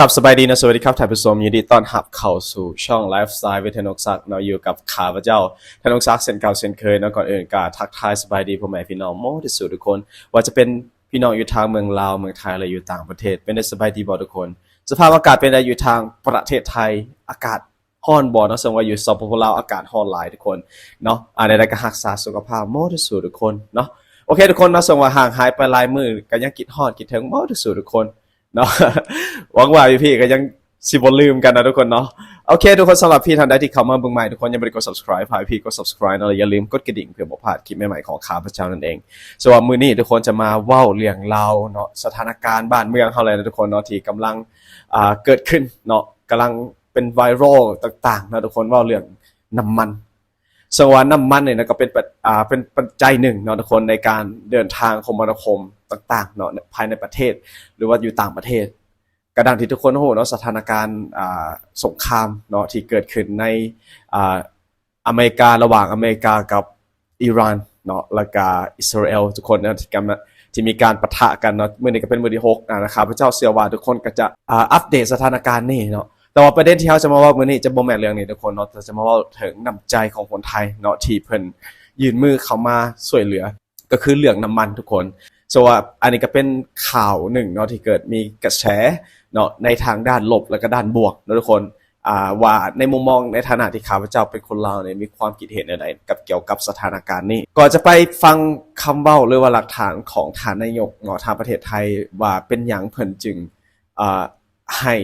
ครับ สบายดีนะ สวัสดีครับท่านผู้ชม ยินดีต้อนรับเข้าสู่ช่อง Lifestyle with ธนกศักดิ์เนาะ อยู่กับข้าพเจ้า ธนกศักดิ์ เช่นเก่าเช่นเคยเนาะ ก่อนอื่นก็ทักทายสบายดีพ่อแม่พี่น้องหมดทุกคน ว่าจะเป็นพี่น้องอยู่ทางเมืองลาว เมืองไทย และอยู่ต่างประเทศ เป็นได้สบายดีบ่ทุกคน สภาพอากาศเป็นได้อยู่ทางประเทศไทย อากาศ ร้อนบ่เนาะ ซึ่งว่าอยู่ สปป ลาว อากาศร้อนหลายทุกคนเนาะ อันใดๆ ก็รักษาสุขภาพหมดทุกคนเนาะ โอเคทุกคนเนาะ ซึ่งว่าห่างหายไปหลายมื้อ ก็ยังคิดฮอดคิดถึงหมดทุกคนเนาะ หวังว่าพี่ๆ ก็ยังสิบ่ลืมกันนะทุกคนเนาะ โอเคทุกคน สำหรับพี่ท่านใดที่เข้ามาเบิ่งใหม่ ทุกคนยังบ่ได้กด subscribe ฝากพี่กด subscribe เนาะ และอย่าลืมกดกระดิ่งเพื่อบ่พลาดคลิปใหม่ๆ ของข้าพเจ้านั่นเอง ส่วนมื้อนี้ทุกคนจะมาเว้าเรื่องราวเนาะ สถานการณ์บ้านเมืองเฮาเลยนะทุกคนเนาะ ที่กำลัง อ่า เกิดขึ้นเนาะ กำลังเป็นไวรัลต่างๆ เนาะทุกคน เว้าเรื่องน้ำมัน ซึ่งว่าน้ำมันเนี่ยนะ ก็เป็นปัจ อ่า เป็นปัจจัยหนึ่งเนาะทุกคน ในการเดินทางคมนาคมต่างๆ เนาะ ภายในประเทศ หรือว่าอยู่ต่างประเทศ ก็ดังที่ทุกคนรู้เนาะ สถานการณ์ อ่า สงครามเนาะ ที่เกิดขึ้นใน อ่า อเมริกา ระหว่างอเมริกากับอิหร่านเนาะ แล้วก็อิสราเอล ทุกคนนะ ที่กำลัง ที่มีการปะทะกันเนาะ มื้อนี้ก็เป็นมื้อที่หก อ่า ข้าพเจ้าเชื่อว่าทุกคนก็จะ อ่า อัปเดตสถานการณ์นี้เนาะ แต่ว่าประเด็นที่เฮาจะมาเว้ามื้อนี้จะบ่แม่นเรื่องนี้ทุกคนเนาะ แต่จะมาเว้าถึงน้ำใจของคนไทยเนาะ ที่เพิ่นยื่นมือเข้ามาช่วยเหลือ ก็คือเรื่องน้ำมันทุกคน so ว่าอันนี้ก็เป็นข่าวหนึ่งเนาะ ที่เกิดมีกระแสเนาะ ในทางด้านลบแล้วก็ด้านบวกเนาะทุกคน อ่า ว่าในมุมมองในฐานะที่ข้าพเจ้าเป็นคนลาวเนี่ย มีความคิดเห็นแนวใดกับ เกี่ยวกับสถานการณ์นี้ ก่อนจะไปฟังคำเว้าหรือว่าหลักฐานของท่านนายกเนาะ ทางประเทศไทย ว่าเป็นหยังเพิ่นจึง อ่า ให้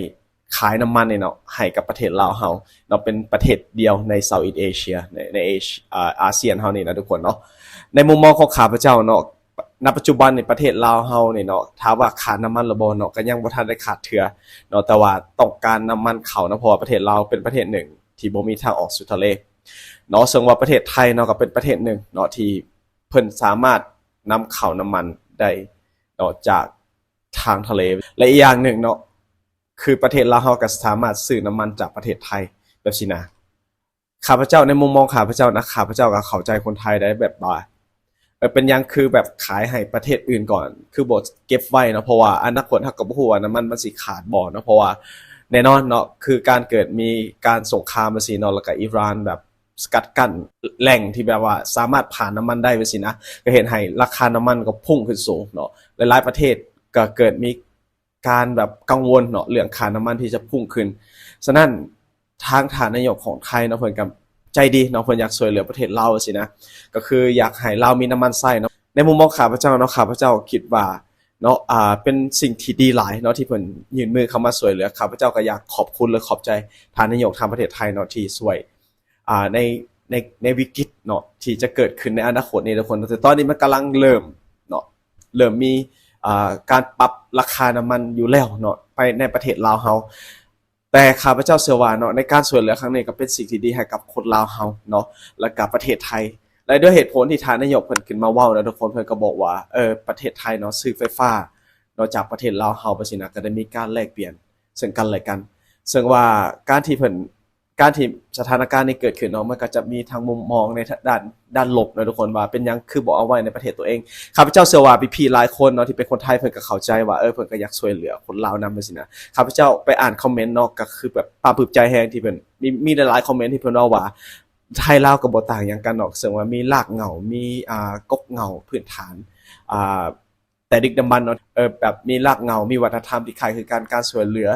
ขายน้ำมันนี่เนาะ ให้กับประเทศลาวเฮาเนาะ เป็นประเทศเดียวใน Southeast Asia ใน ในเอเชีย อ่า อาเซียนเฮานี่นะทุกคนเนาะ ในมุมมองของข้าพเจ้าเนาะ ณ ปัจจุบันนี่ประเทศลาวเฮานี่เนาะ ถามว่าขาดน้ำมันหรือบ่เนาะ ก็ยังบ่ทันได้ขาดเทื่อเนาะ แต่ว่าต้องการน้ำมันเข้าเนาะ เพราะว่าประเทศลาวเป็นประเทศหนึ่งที่บ่มีทางออกสู่ทะเลเนาะ ซึ่งว่าประเทศไทยเนาะ ก็เป็นประเทศหนึ่งเนาะ ที่เพิ่นสามารถนำเข้าน้ำมันได้เนาะ จากทางทะเล และอีกอย่างหนึ่งเนาะ คือประเทศลาวเฮาก็สามารถซื้อน้ำมันจากประเทศไทย แบบซี้นะ ข้าพเจ้า ในมุมมองข้าพเจ้านะ ข้าพเจ้าก็เข้าใจคนไทยได้แบบว่า เออ เป็นหยังคือแบบขายให้ประเทศอื่นก่อน คือบ่เก็บไว้เนาะ เพราะว่าอนาคตเฮาก็บ่ฮู้ว่าน้ำมันมันสิขาดบ่เนาะ เพราะว่าแน่นอนเนาะ คือการเกิดมีการสงครามจั่งซี้เนาะ แล้วก็อิหร่านแบบสกัดกั้นแหล่งที่แบบว่าสามารถผ่านน้ำมันได้จั่งซี้นะ ก็เฮ็ดให้ราคาน้ำมันก็พุ่งขึ้นสูงเนาะ หลายๆ ประเทศก็เกิดมี การแบบกังวลเนาะ เรื่องค่าน้ำมันที่จะพุ่งขึ้น ฉะนั้นทางท่านนายกของไทยเนาะ เพิ่นก็ใจดีเนาะ เพิ่นอยากช่วยเหลือประเทศลาวจั่งซี้นะ ก็คืออยากให้ลาวมีน้ำมันใช้เนาะ ในมุมมองข้าพเจ้าเนาะ ข้าพเจ้าคิดว่าเนาะ อ่า เป็นสิ่งที่ดีหลายเนาะ ที่เพิ่นยื่นมือเข้ามาช่วยเหลือ ข้าพเจ้าก็อยากขอบคุณและขอบใจท่านนายกทางประเทศไทยเนาะ ที่ช่วย อ่า ใน ใน ในวิกฤตเนาะ ที่จะเกิดขึ้นในอนาคตนี้ทุกคน แต่ตอนนี้มันกำลังเริ่มเนาะ เริ่มมี อ่า การปรับราคาน้ำมันอยู่แล้วเนาะ ไปในประเทศลาวเฮา แต่ข้าพเจ้าเชื่อว่าเนาะ ในการช่วยเหลือครั้งนี้ก็เป็นสิ่งที่ดีให้กับคนลาวเฮาเนาะ และกับประเทศไทย และด้วยเหตุผลที่ท่านนายกเพิ่นขึ้นมาเว้านะทุกคน เพิ่นก็บอกว่า เออ ประเทศไทยเนาะ ซื้อไฟฟ้าเนาะ จากประเทศลาวเฮา จั่งซี้นะ ก็ได้มีการแลกเปลี่ยนซึ่งกันและกัน ซึ่งว่าการที่เพิ่น การที่สถานการณ์นี้เกิดขึ้นเนาะ มันก็จะมีทั้งมุมมองในด้าน ด้านลบเนาะทุกคน ว่าเป็นหยังคือบ่เอาไว้ในประเทศตัวเอง ข้าพเจ้าเชื่อว่าพี่ๆ หลายคนเนาะ ที่เป็นคนไทย เพิ่นก็เข้าใจว่า เออ เพิ่นก็อยากช่วยเหลือคนลาวนำจั่งซี้นะ ข้าพเจ้าไปอ่านคอมเมนต์เนาะ ก็คือแบบปลาบปลื้มใจแฮงที่เพิ่น มี มีหลายๆ คอมเมนต์ที่เพิ่นเว้าว่า ไทยลาวก็บ่ต่างหยังกันดอก ซึ่งว่ามีรากเหง้า มี อ่า กกเหง้าพื้นฐาน อ่า แต่ดึกดำบรรพ์เนาะ เออ แบบมีรากเหง้า มีวัฒนธรรมที่คล้ายคือกัน การช่วยเหลือ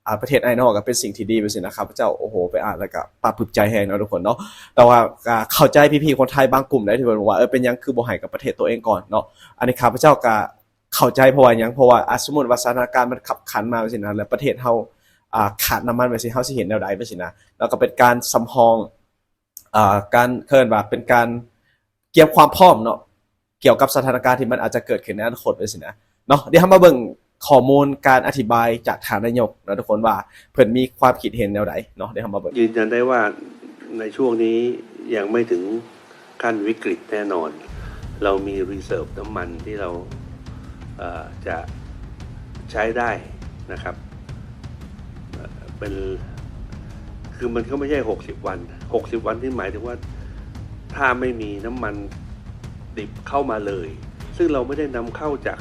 อ่า ประเทศอ้ายน้องก็เป็นสิ่งที่ดีจั่งซี้นะ ข้าพเจ้า โอ้โห ไปอ่านแล้วก็ปลาบปลื้มใจแฮงเนาะทุกคนเนาะ แต่ว่าก็เข้าใจพี่ๆ คนไทยบางกลุ่มได้ที่เพิ่นบอกว่า เออ เป็นหยังคือบ่ให้กับประเทศตัวเองก่อนเนาะ อันนี้ข้าพเจ้าก็เข้าใจ เพราะว่าหยัง เพราะว่า อ่า สมมุติว่าสถานการณ์มันคับขันมาจั่งซี้นะ แล้วประเทศเฮา อ่า ขาดน้ำมันจั่งซี้ เฮาสิเฮ็ดแนวใดจั่งซี้นะ แล้วก็เป็นการสำรอง อ่า การ เอิ้นว่าเป็นการเตรียมความพร้อมเนาะ เกี่ยวกับสถานการณ์ที่มันอาจจะเกิดขึ้นในอนาคตจั่งซี้นะ เนาะ เดี๋ยวเรามาเบิ่งข้อมูลการอธิบายจากท่านนายกเนาะทุกคน ว่าเพิ่นมีความคิดเห็นแนวใดเนาะ เดี๋ยวเรามาเบิ่ง ยืนยันได้ว่าในช่วงนี้ยังไม่ถึงขั้นวิกฤตแน่นอน เรามี reserve น้ำมันที่เรา เอ่อ จะใช้ได้นะครับ เอ่อ เป็น คือมันก็ไม่ใช่หกสิบวัน หกสิบวันนี่หมายถึงว่า ถ้าไม่มีน้ำมันดิบเข้ามาเลย ซึ่งเราไม่ได้นำเข้าจาก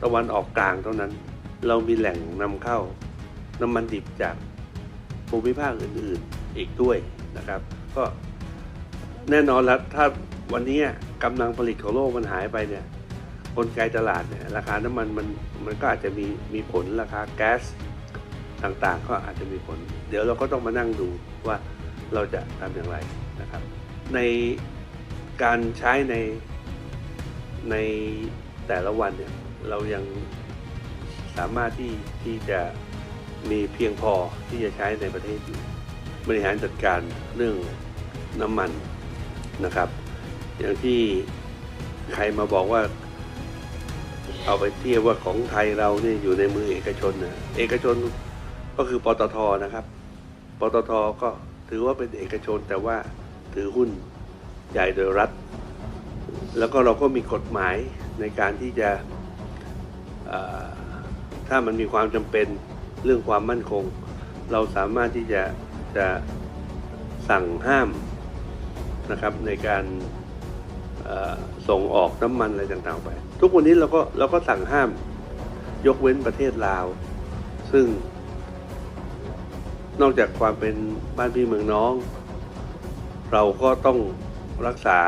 ตะวันออกกลางเท่านั้น เรามีแหล่งนำเข้า ນ້ຳມັນດິບຈາກພູມິພາກອື່ນໆອີກດ້ວຍນະຄັບ. ກໍແນ່ນອນລະ ຖ້າວັນນີ້ກຳລັງຜະລິດຂອງໂລກມັນຫາຍໄປເນຍ ກົນໄກຕະຫຼາດເນຍ ລາຄານ້ຳມັນມັນ ມັນກໍອາດຈະມີ ມີຜົນ ລາຄາແກັສຕ່າງໆ ກໍອາດຈະມີຜົນ. ດຽວເຮົາກໍຕ້ອງມານັ່ງດູວ່າເຮົາຈະທຳຢ່າງໄລນະຄັບ. ໃນການໃຊ້ໃນ ໃນແຕ່ລະວັນເນຍ ເຮົາຍັງສາມາດທີ່ ທີ່ຈະມີພຽງພໍທີ່ຈະໃຊ້ໃນປະເທດຢູ່. ບໍລິຫານຈັດການເລື່ອງນ້ຳມັນນະຄັບ ຢ່າງທີ່ໃຄມາບອກວ່າ ເອົາໄປທຽບວ່າຂອງໄທເຮົານີ້ຢູ່ໃນມືເອກະຊົນນະ ເອກະຊົນກໍຄື ປຕທ ນະຄັບ. ປຕທ ກໍຖືວ່າເປັນເອກະຊົນ ແຕ່ວ່າຖືຫຸ້ນໃຫຍ່ໂດຍລັດ ແລ້ວກໍເຮົາກໍມີກົດໝາຍໃນການທີ່ຈະ ເອີ ຖ້າມັນມີຄວາມຈຳເປັນເລື່ອງຄວາມໝັ້ນຄົງ ເຮົາສາມາດທີ່ຈະ ຈະສັ່ງຫ້າມນະຄັບ ໃນການ ເອີ ສົ່ງອອກນ້ຳມັນອະໄລຕ່າງໆໄປ. ທຸກວັນນີ້ເຮົາກໍ ເຮົາກໍສັ່ງຫ້າມ ຍົກເວັ້ນປະເທດລາວ ຊຶ່ງນອກຈາກຄວາມເປັນບ້ານພີ່ເມືອງນ້ອງ ເຮົາກໍຕ້ອງລັກສາ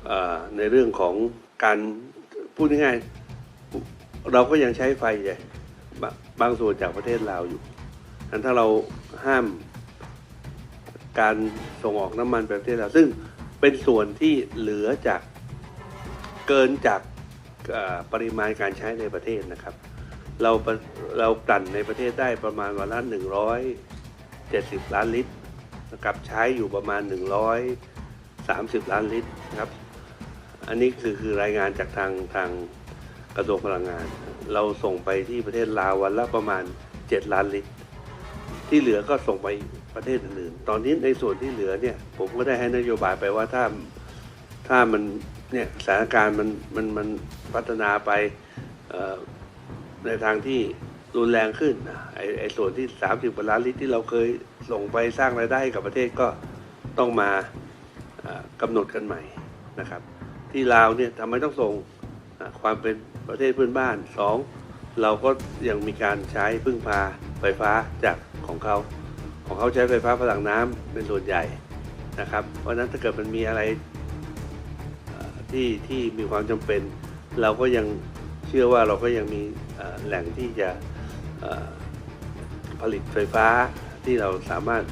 ເອີ ໃນເລື່ອງຂອງການ ພູດງ່າຍໆ ເຮົາກໍຍັງໃຊ້ໄຟ ບາງສ່ວນຈາກປະເທດລາວຢູ່. ອັນ ຖ້າເຮົາຫ້າມການສົ່ງອອກນ້ຳມັນໄປປະເທດລາວ ຊຶ່ງເປັນສ່ວນທີ່ເຫຼືອຈາກ ເກີນຈາກ ເອີ ປະລິມານການໃຊ້ໃນປະເທດນະຄັບ. ເຮົາ ເຮົາກັ່ນໃນປະເທດໄດ້ປະມານວັນລະໜຶ່ງຮ້ອຍເຈັດສິບລ້ານລິດນະຄັບ ໃຊ້ຢູ່ປະມານໜຶ່ງຮ້ອຍສາມສິບລ້ານລິດນະຄັບ. ອັນນີ້ຄື ຄືລາຍງານຈາກທາງ ທາງກະຊວງພະລັງງານ. ເຮົາສົ່ງໄປທີ່ປະເທດລາວວັນລະປະມານເຈັດລ້ານລິດ ທີ່ເຫຼືອກໍສົ່ງໄປປະເທດອື່ນໆ. ຕອນນີ້ໃນສ່ວນທີ່ເຫຼືອເນຍ ຜົມກໍໄດ້ໃຫ້ນະໂຍບາຍໄປວ່າ ຖ້າ ຖ້າມັນ ເນຍ ສະຖານະການມັນ ມັນ ມັນພັດທະນາໄປ ເອີ ໃນທາງທີ່ຮຸນແຮງຂຶ້ນນະ ໄອ້ ໄອ້ສ່ວນທີ່ສາມສິບກວ່າລ້ານລິດທີ່ເຮົາເຄີຍສົ່ງໄປສ້າງລາຍໄດ້ໃຫ້ກັບປະເທດ ກໍຕ້ອງມາ ເອີ ກຳນົດກັນໃໝ່ນະຄັບ. ທີ່ລາວເນຍ ທຳໄມຕ້ອງສົ່ງ? ອາ ຄວາມເປັນປະເທດເພື່ອນບ້ານ. ສອງ ເຮົາກໍຍັງມີການໃຊ້ເພິ່ງພາໄຟຟ້າຈາກຂອງເຂົາ. ຂອງເຂົາໃຊ້ໄຟຟ້າພະລັງນ້ຳເປັນສ່ວນໃຫຍ່ນະຄັບ. ເພາະສະນັ້ນ ຖ້າເກີດມັນມີອະໄລ ເອີ ທີ່ ທີ່ມີຄວາມຈຳເປັນ ເຮົາກໍຍັງເຊື່ອວ່າເຮົາກໍຍັງມີ ເອີ ແຫຼ່ງທີ່ຈະ ເອີ ຜະລິດໄຟຟ້າທີ່ເຮົາສາມາດ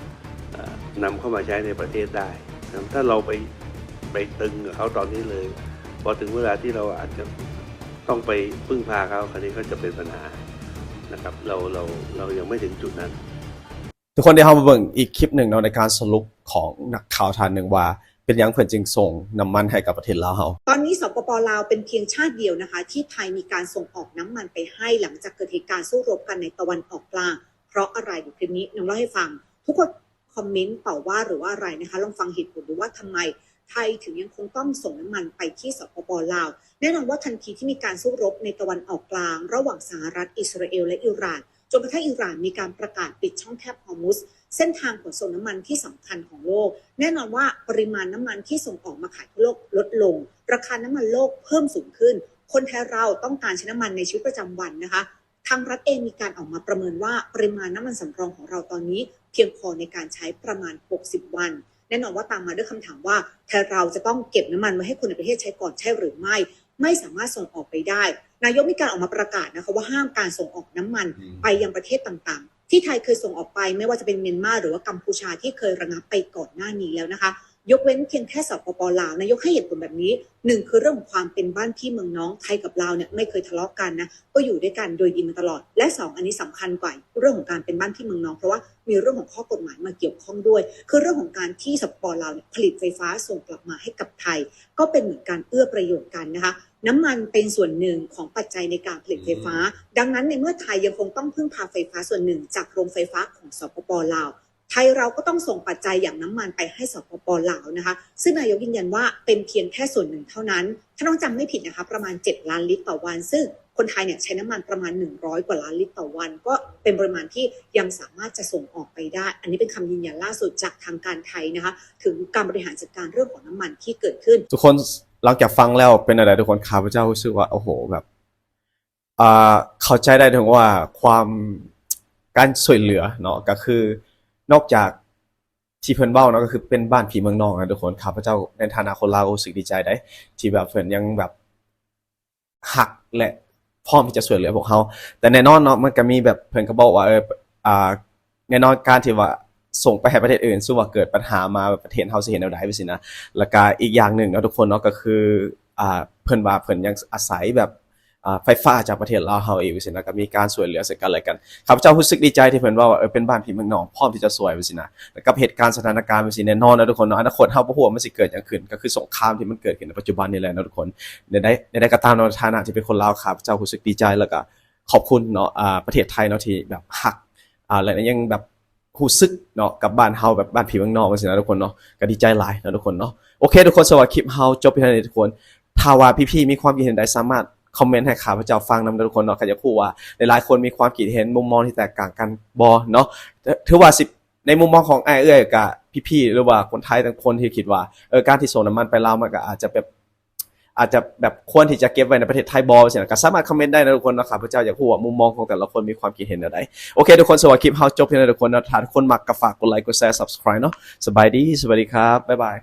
ເອີ ນຳເຂົ້າມາໃຊ້ໃນປະເທດໄດ້. ຖ້າເຮົາໄປ ໄປຕຶງກັບເຂົາຕອນນີ້ເລີຍ ພໍເຖິງເວລາທີ່ເຮົາອາດຈະຕ້ອງໄປເພິ່ງພາເຂົາ ຄາວນີ້ກໍຈະເປັນບັນຫານະຄັບ. ເຮົາ ເຮົາ ເຮົາຍັງໄມ່ເຖິງຈຸດນັ້ນ. ທຸກຄົນ ດຽວເຮົາມາເບິ່ງອີກຄລິບໜຶ່ງເນາະ ໃນການສະຫຼຸບຂອງນັກຂ່າວທ່ານໜຶ່ງວ່າ ເປັນຫຍັງເພິ່ນຈຶ່ງສົ່ງນ້ຳມັນໃຫ້ກັບປະເທດລາວເຮົາ. ຕອນນີ້ ສປປ ລາວ ເປັນພຽງຊາດດຽວນະຄະ ທີ່ໄທມີການສົ່ງອອກນ້ຳມັນໄປໃຫ້ ຫຼັງຈາກເກີດເຫດການສູ້ລົບກັນໃນຕາເວັນອອກກາງ. ເພາະອະໄລ? ດຽວຄລິບນີ້ນຳເລົ່າໃຫ້ຟັງ. ທຸກຄົນ ຄອມເມັນເປົ່າວ່າ ຫຼືວ່າອະໄລນະຄະ ລອງຟັງເຫດຜົນດູວ່າ ທຳໄມໄທເຖິງຍັງຄົງຕ້ອງສົ່ງນ້ຳມັນໄປທີ່ ສປປ ລາວ. ແນ່ນອນວ່າທັນທີທີ່ມີການສູ້ລົບໃນຕາເວັນອອກກາງ ລະຫວ່າງສະຫະລັດ, ອິດສະຣາເອລ ແລະ ອີຣານ ຈົນກະທັ້ງອີຣານມີການປະກາດປິດຊ່ອງແຄບຮອຣມຸດ, ເສັ້ນທາງຂົນສົ່ງນ້ຳມັນທີ່ສຳຄັນຂອງໂລກ. ແນ່ນອນວ່າປະລິມານນ້ຳມັນທີ່ສົ່ງອອກມາຂາຍທົ່ວໂລກລົດລົງ, ລາຄານ້ຳມັນໂລກເພີ່ມສູງຂຶ້ນ. ຄົນໄທເຮົາຕ້ອງການໃຊ້ນ້ຳມັນໃນຊີວິດປະຈຳວັນນະຄະ. ທາງລັດເອງມີການອອກມາປະເມີນວ່າ ປະລິມານນ້ຳມັນສຳຮອງຂອງເຮົາຕອນນີ້ພຽງພໍໃນການໃຊ້ປະມານຫົກສິບວັນ. ແນ່ນອນວ່າຕາມມາດ້ວຍຄຳຖາມວ່າ ໄທເຮົາຈະຕ້ອງເກັບນ້ຳມັນໄວ້ໃຫ້ຄົນໃນປະເທດໃຊ້ກ່ອນໃຊ່ຫຼືໄມ່? ໄມ່ສາມາດສົ່ງອອກໄປໄດ້. ນາຍົກມີການອອກມາປະກາດນະຄະວ່າ ຫ້າມການສົ່ງອອກນ້ຳມັນ ອືມ ໄປຍັງປະເທດຕ່າງໆ ທີ່ໄທເຄີຍສົ່ງອອກໄປ ແມ່ນວ່າຈະເປັນມຽນມາ ຫຼືວ່າກຳພູຊາ ທີ່ເຄີຍລະງັບໄປກ່ອນໜ້ານີ້ແລ້ວນະຄະ. ຍົກເວັ້ນພຽງແຄ່ ສປປ ລາວ. ນາຍົກໃຫ້ເຫດຜົນແບບນີ້, ໜຶ່ງ ຄືເລື່ອງຂອງຄວາມເປັນບ້ານພີ່ເມືອງນ້ອງ, ໄທກັບລາວເນຍໄມ່ເຄີຍທະເລາະກັນນະ, ກໍຢູ່ດ້ວຍກັນໂດຍດີມາຕະຫຼອດ. ແລະ ສອງ ອັນນີ້ສຳຄັນກວ່າ ເລື່ອງຂອງການເປັນບ້ານພີ່ເມືອງນ້ອງ, ເພາະວ່າມີເລື່ອງຂອງຂໍ້ກົດໝາຍມາກ່ຽວຂ້ອງດ້ວຍ, ຄືເລື່ອງຂອງການທີ່ ສປປ ລາວເນຍ ຜະລິດໄຟຟ້າສົ່ງກັບມາໃຫ້ກັບໄທ, ກໍເປັນເໝືອນການເອື້ອປະໂຫຍດກັນນະຄະ. ນ້ຳມັນເປັນສ່ວນໜຶ່ງຂອງປັດໄຈໃນການຜະລິດໄຟຟ້າ, ອືມ ດັ່ງນັ້ນໃນເມື່ອໄທຍັງຄົງຕ້ອງເພິ່ງພາໄຟຟ້າສ່ວນໜຶ່ງຈາກໂຮງໄຟຟ້າຂອງ ສປປ ລາວ, ໄທເຮົາກໍຕ້ອງສົ່ງປັດໄຈຢ່າງນ້ຳມັນໄປໃຫ້ ສປປ ລາວ ນະຄະ, ຊຶ່ງນາຍົກຢືນຢັນວ່າເປັນພຽງແຄ່ສ່ວນໜຶ່ງເທົ່ານັ້ນ. ຖ້ານ້ອງຈຳໄມ່ຜິດນະຄະ, ປະມານເຈັດລ້ານລິດຕໍ່ວັນ, ຊຶ່ງຄົນໄທເນຍໃຊ້ນ້ຳມັນປະມານໜຶ່ງຮ້ອຍກວ່າລ້ານລິດຕໍ່ວັນ, ກໍເປັນປະລິມານທີ່ຍັງສາມາດຈະສົ່ງອອກໄປໄດ້. ອັນນີ້ເປັນຄຳຢືນຢັນລ່າສຸດຈາກທາງການໄທນະຄະ, ເຖິງການບໍລິຫານຈັດການເລື່ອງຂອງນ້ຳມັນທີ່ເກີດຂຶ້ນ. ທຸກຄົນ ຫຼັງຈາກຟັງແລ້ວເປັນແນວໃດທຸກຄົນ? ຂ້າພະເຈົ້າຮູ້ສຶກວ່າ ໂອ້ໂຫ ແບບ ອ່າ ເຂົ້າໃຈໄດ້ເຖິງວ່າຄວາມ ການຊ່ວຍເຫຼືອເນາະ ກໍຄືນອກຈາກທີ່ເພິ່ນເວົ້າເນາະ ກໍຄືເປັນບ້ານພີ່ເມືອງນ້ອງນະທຸກຄົນ. ຂ້າພະເຈົ້າໃນຖານະຄົນລາວກໍຮູ້ສຶກດີໃຈໄດ໋ ທີ່ແບບເພິ່ນຍັງແບບຮັກ ແລະ ພ້ອມທີ່ຈະຊ່ວຍເຫຼືອພວກເຮົາ. ແຕ່ແນ່ນອນເນາະ ມັນກໍມີແບບ ເພິ່ນກໍບອກວ່າ ເອີ ອ່າ ແນ່ນອນ ການທີ່ວ່າສົ່ງໄປໃຫ້ປະເທດອື່ນ ສົມມຸດວ່າເກີດບັນຫາມາ ປະເທດເຮົາຊິເຮັດແນວໃດ ຈັ່ງຊີ້ນະ. ແລ້ວກໍອີກຢ່າງໜຶ່ງເນາະທຸກຄົນເນາະ ກໍຄື ອ່າ ເພິ່ນວ່າເພິ່ນຍັງອາໄສແບບ ອ່າ ໄຟຟ້າຈາກປະເທດລາວເຮົາເອງ ຈັ່ງຊີ້ນະ ກໍມີການຊ່ວຍເຫຼືອເຊິ່ງກັນແລະກັນ. ຂ້າພະເຈົ້າຮູ້ສຶກດີໃຈທີ່ເພິ່ນເວົ້າວ່າ ເອີ ເປັນບ້ານພີ່ເມືອງນ້ອງ ພ້ອມທີ່ຈະຊ່ວຍ ຈັ່ງຊີ້ນະ. ແລ້ວກັບເຫດການສະຖານະການ ຈັ່ງຊີ້ ແນ່ນອນນະທຸກຄົນເນາະ ອະນາຄົດເຮົາບໍ່ຮູ້ວ່າມັນຊິເກີດຫຍັງຂຶ້ນ ກໍຄືສົງຄາມທີ່ມັນເກີດຂຶ້ນໃນປັດຈຸບັນນີ້ແຫຼະເນາະທຸກຄົນ. ໃນໃດ ໃນໃດກໍຕາມເນາະ ໃນຖານະທີ່ເປັນຄົນລາວ ຂ້າພະເຈົ້າຮູ້ສຶກດີໃຈ ແລ້ວກໍຂອບຄຸນເນາະ ອ່າ ປະເທດໄທເນາະ ທີ່ແບບຮັກ ອ່າ ແລະ ຍັງແບບ ຮູ້ສຶກເນາະ ກັບບ້ານເຮົາ ແບບບ້ານພີ່ເມືອງນ້ອງ ຈັ່ງຊີ້ນະທຸກຄົນເນາະ. ກໍດີໃຈຫຼາຍເນາະທຸກຄົນເນາະ. ໂອເຄທຸກຄົນ ສຳລັບຄລິບເຮົາຈົບພຽງເທົ່ານີ້ທຸກຄົນ. ຖ້າວ່າພີ່ໆມີຄວາມຄິດເຫັນໃດ ສາມາດຄອມເມັນໃຫ້ຂ້າພະເຈົ້າຟັງນຳເດີທຸກຄົນເນາະ. ຂ້າຢາກຮູ້ວ່າຫຼາຍໆຄົນມີຄວາມຄິດເຫັນ ມຸມມອງທີ່ແຕກຕ່າງກັນບໍ່ເນາະ. ຖືວ່າຊິ ໃນມຸມມອງຂອງອ້າຍເອື້ອຍກັບພີ່ໆ ຫຼືວ່າຄົນໄທຕ່າງຄົນທີ່ຄິດວ່າ ເອີ ການທີ່ສົ່ງນ້ຳມັນໄປລາວ ມັນກໍອາດຈະແບບ ອາດຈະແບບຄວນທີ່ຈະເກັບໄວ້ໃນປະເທດໄທບໍ່ ຈັ່ງຊີ້ນະ ກໍສາມາດຄອມເມັນໄດ້ນະທຸກຄົນເນາະ. ຂ້າພະເຈົ້າຢາກຮູ້ວ່າມຸມມອງຂອງແຕ່ລະຄົນມີຄວາມຄິດເຫັນແນວໃດ. ໂອເຄທຸກຄົນ ສຳລັບຄລິບເຮົາຈົບພຽງເທົ່ານີ້ທຸກຄົນເນາະ. ຖ້າທຸກຄົນມັກກໍຝາກກົດໄລ ກົດແຊ Subscribe ເນາະ. ສະບາຍດີ ສະບາຍດີຄັບ ບາຍບາຍ.